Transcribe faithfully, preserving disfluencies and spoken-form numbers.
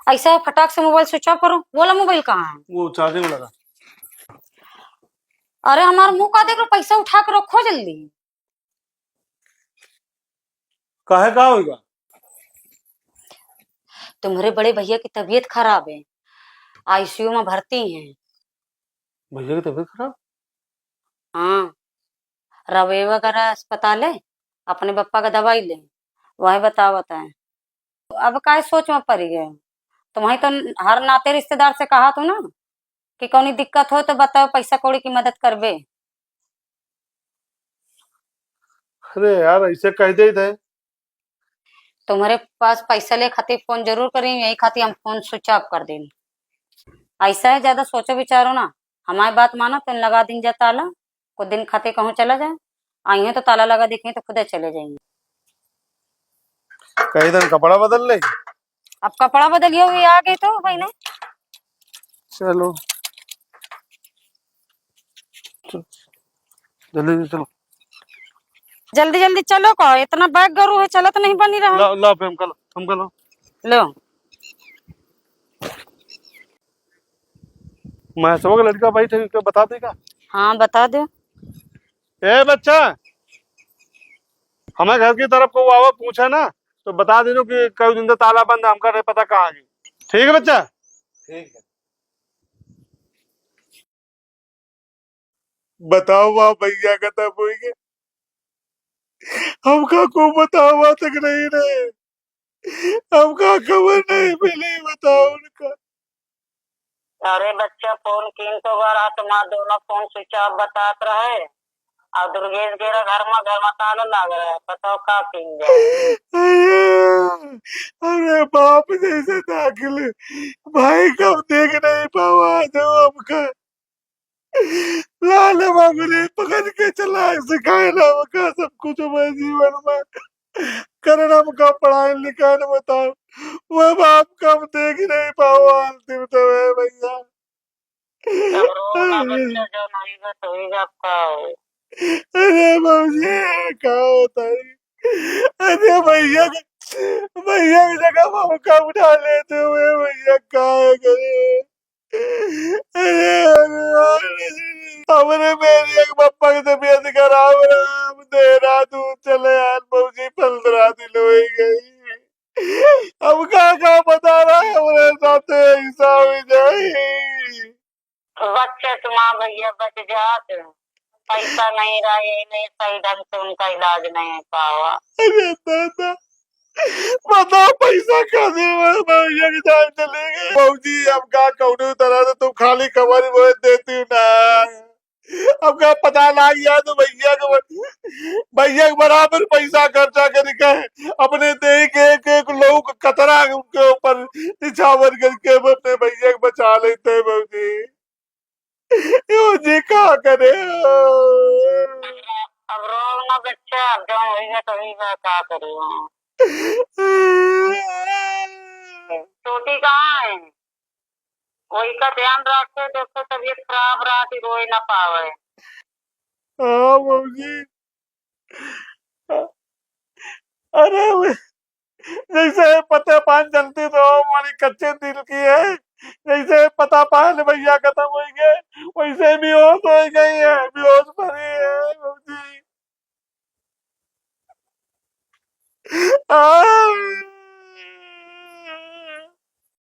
ऐसा है, फटाक से मोबाइल स्विच ऑफ करो। बोला, मोबाइल कहाँ है? वो चार्जिंग में लगा। अरे, हमार मुंह का देख रहे, पैसा उठा के रखो जल्दी। काहे, का होइगा? तुम्हरे बड़े भइया की तबीयत खराब है, आईसीयू में भर्ती हैं। भइया की तबीयत खराब? हाँ, रवे वगैरह अस्पताल है, अपने बप्पा का दवाई ले, वह बतावत है। अब काहे सोच में पड़ी गए? तुम्हें तो हर नाते रिश्तेदार से कहा तू ना कि कौनी दिक्कत हो तो बताओ, पैसा कौड़ी की मदद करबे। अरे यार, ऐसे कह दे दे। तुम्हरे पास पैसा ले खातिर फोन जरूर करी, यही खातिर हम फोन स्विच ऑफ कर देनी। ऐसा है, ज्यादा सोचो विचारो ना, हमारी बात मानो, तुम लगा दीन जा ताला। कुछ दिन खातिर कहूँ चला जाए, आई है तो ताला लगा देखे तो खुदे चले जाएंगे। कहीं दिन कपड़ा बदल ले। अब कपड़ा बदलियो, ये आ गए तो भाई ने। चलो, चलो, जल्दी जल्दी चलो। जल्दी जल्दी चलो का, इतना बैग गरू है, चलत नहीं बनी रहा। ला, ला, हमका ला, हमका ला। लो। महेशवा के लड़का बैठे, उनके बता दे का? हाँ, बता दो। ए बच्चा, हमारे घर की तरफ को आवा पूछा ना, तो बता देनो कि कई दिन से ताला बंद है, हमका नहीं पता कहाँ गई। ठीक है बच्चा? ठीक है। बताओ, वहाँ भैया खत्म हो गए, हमका को बतावा तक नहीं रहे, हमका खबर नहीं मिली, बताओ उनका। अरे बच्चा, फोन किन तो बा रात मा, दोनों फोन स्विच ऑफ बतात रहे, और दुर्गेश गेरा घर मा, घर मा ताला लाग रहा है, बताओ का किन जाए। अरे, अरे बाप जैसे दाखिल भाई कब देख नहीं पावा, जो हमका लाल बाबू ने पकड़ के चला सिखाए ना, हमका सब कुछ मैं जीवन में करना, हमका पढ़ाई लिखाई न बताओ, वो बाप कब देख नहीं पाओ, अंतिम तो है भैया। अब रो ना बच्चा, जो नहीं बा, तो ही आपका है। अरे बाबूजी, का होता है? अरे भैया के, भैया की जगह पर हमका उठा लेते हुए, भैया का है करे? अरे भगवान, हमरे मेरी एक बप्पा की तबीयत खराब रहा, हम देहरादून चले आए, बाबूजी, पंद्रह दिन हो गई। अब का, का पता रहा हमरे साथे ऐसा हो जाए। बच्चे तुम्हार भैया बच जात, पैसा नहीं रहा, यही नहीं सही ढंग से उनका इलाज नहीं हो पावा। अरे दादा, बताओ पैसा का दे, भैया की जान चली गई। बाबूजी, अब का कौनो तरह से तुम खाली खबर वो देती हो ना। अब का पता लाग गया तो भैया के ब-, भैया के बराबर पैसा खर्चा करके अपने देह के एक एक लहू का कतरा उनके ऊपर निछावर करके हम अपने भैया के बचा लेते हैं बाबूजी। बाबूजी का करे? अब रो ना बच्चा, अब जौन होइगा तो होइगा, का करे? छोटी कहाँ है? वही का ध्यान रखे, देखो तबीयत खराब रहती, रोए ना पावे। हाँ बाबूजी। अरे वे, जैसे पता पान चलती तो हमारी कच्चे दिल की है, जैसे पता पान भैया खत्म हो गए, वैसे बेहोश हो गई है, बेहोश पड़ी है बाबूजी। आ,